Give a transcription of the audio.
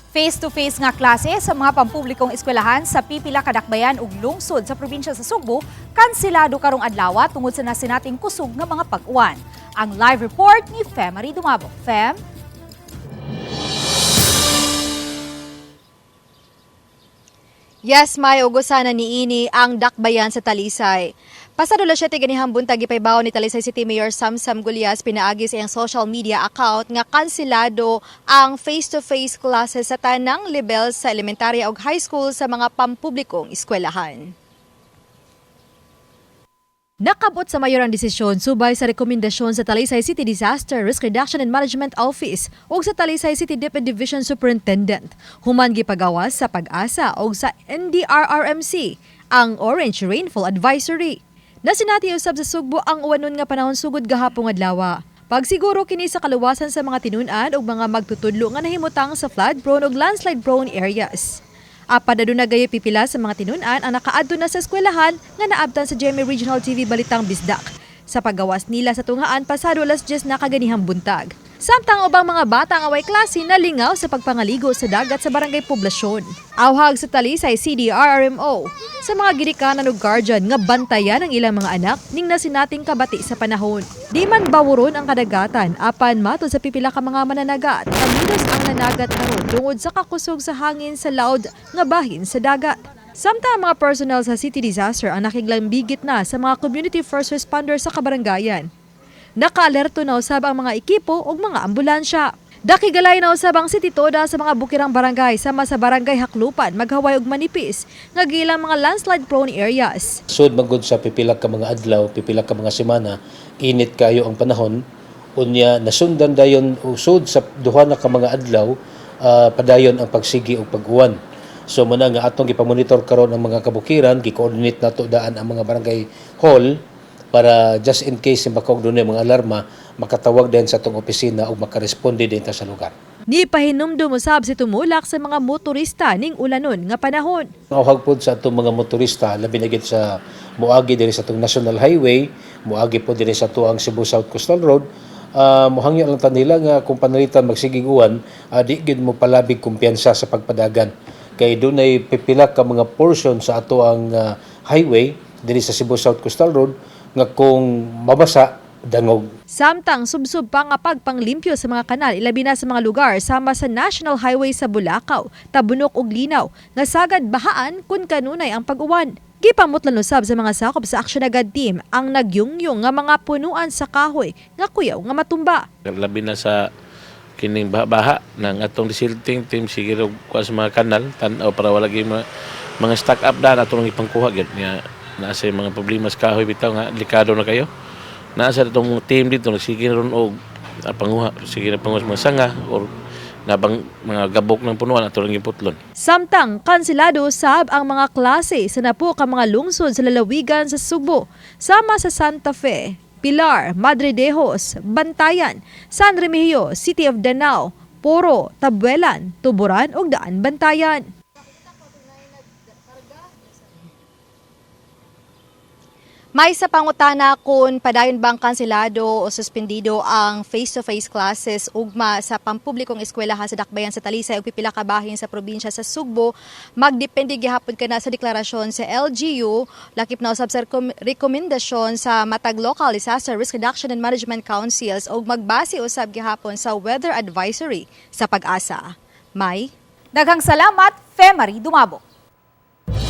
Face-to-face nga klase sa mga pampublikong eskwelahan sa pipila ka dakbayan ug lungsod sa probinsya sa Sugbo kanselado karong adlaw tungod sa nasinating kusog nga mga pag-uwan. Ang live report ni Femary Dumabok. Fem? Yes, may ugusan na niini ang dakbayan sa Talisay. Pasado alas 7 ganihang buntag, gipaybaw ni Talisay City Mayor Samsam Gullas pinaagi sa iyang social media account nga kanselado ang face-to-face classes sa tanang level sa elementarya ug high school sa mga pampublikong eskwelahan. Nakabot sa mayor ang desisyon subay sa rekomendasyon sa Talisay City Disaster Risk Reduction and Management Office ug sa Talisay City DepEd Division Superintendent. Human gipagawas sa PAGASA ug sa NDRRMC ang Orange Rainfall Advisory. Nasinati usab sa Sugbo ang uwanon nga panahon sugod gahapong adlaw. Pagsiguro kini sa kaluwasan sa mga tinun-an ug mga magtutudlo nga nahimutang sa flood-prone ug landslide-prone areas. Apan aduna gayud pipila sa mga tinun-an ang nakaadto na sa eskwelahan nga naabtan sa GMA Regional TV Balitang Bisdak sa paggawas nila sa tunghaan pasado alas 10 na kaganihang buntag. Samtang ubang mga bata ang away klase nalingaw sa pagpangaligo sa dagat sa barangay Poblasyon. Awhag sa Talisay CDRRMO sa mga ginikanan ug guardian nga bantayan ang ilang mga anak ning nasinating kabati sa panahon. Di man bawuron ang kadagatan apan matod sa pipila ka mga mananagat, kaminos ang nanagat karon tungod sa kakusog sa hangin sa loud nga bahin sa dagat. Samtang ang mga personnel sa City Disaster ang nakiglambigit na sa mga community first responders sa kabarangayan. Nakaalerto na usab ang mga ekipo ug mga ambulansya. Dakigalay na usab ang City Toda sa mga bukirang barangay sama sa barangay Haklupan, Maghaway ug Manipis nga gilang mga landslide prone areas. Sud magud sa pipila ka mga adlaw, pipila ka mga semana, init kayo ang panahon. Unya nasundan dayon usod sa duha na ka mga adlaw, padayon ang pagsigi og pag-uwan. So muna nga atong gipamonitor karon ang mga kabukiran, gi-coordinate nato daan ang mga barangay hall para just in case baka og dunay mga alarma, makatawag din sa atong opisina ug makaresponde din ta sa lugar. Ni pahinumdum usab si Tumulak sa mga motorista ning ulanon nga panahon. Awhag pod sa atong mga motorista, labi na gid sa muagi diri sa atong National Highway, muagi po diri sa atuang Cebu South Coastal Road, muhangyo lang ta nila nga kung panalitan magsigig uwan, di gid mo palabig kumpiyansa sa pagpadagan. Kay dunay pipila ka mga portion sa atoang highway diri sa Cebu South Coastal Road nga kung mabasa, dangog. Samtang subsob pa nga pagpanglimpyo sa mga kanal ilabi na sa mga lugar sama sa National Highway sa Bulacau, Tabunok ug Linaw nga sagad bahaan kun kanunay ang pag-uwan. Gipamutlan usab sa mga sakop sa Action Agad team ang nagyungyong nga mga punuan sa kahoy nga kuyaw nga matumba. Labi na sa kining baha-baha ng atong desilting team, sige og kuha sa mga kanal tan-aw para wala gyud mga stock up daan atong ipangkuha gyud nga naa sa mga problema sa kahoy bitaw nga delikado na kayo. Naa sa atong team dito nagsige ron og panguha, sige na panguha sa mga sanga or nabang mga gabok ng punuan ato lang giputlon. Samtang kanselado sab ang mga klase sa napo ka mga lungsod sa lalawigan sa Sugbo, sama sa Santa Fe, Pilar, Madridejos, Bantayan, San Remigio, City of Danao, Poro, Tabuelan, Tuburan ug Daan Bantayan. May sa pangutana kung padayon bang kanselado o suspendido ang face-to-face classes ugma sa pampublikong eskwelahan sa Dakbayan sa Talisay ug pipila ka bahin sa probinsya sa Sugbo, magdepende gihapon kana sa deklarasyon sa LGU, lakip na usab sa rekomendasyon sa matag local disaster risk reduction and management councils ug magbase usab gihapon sa weather advisory sa PAGASA. May Daghang salamat, Femary Dumabok.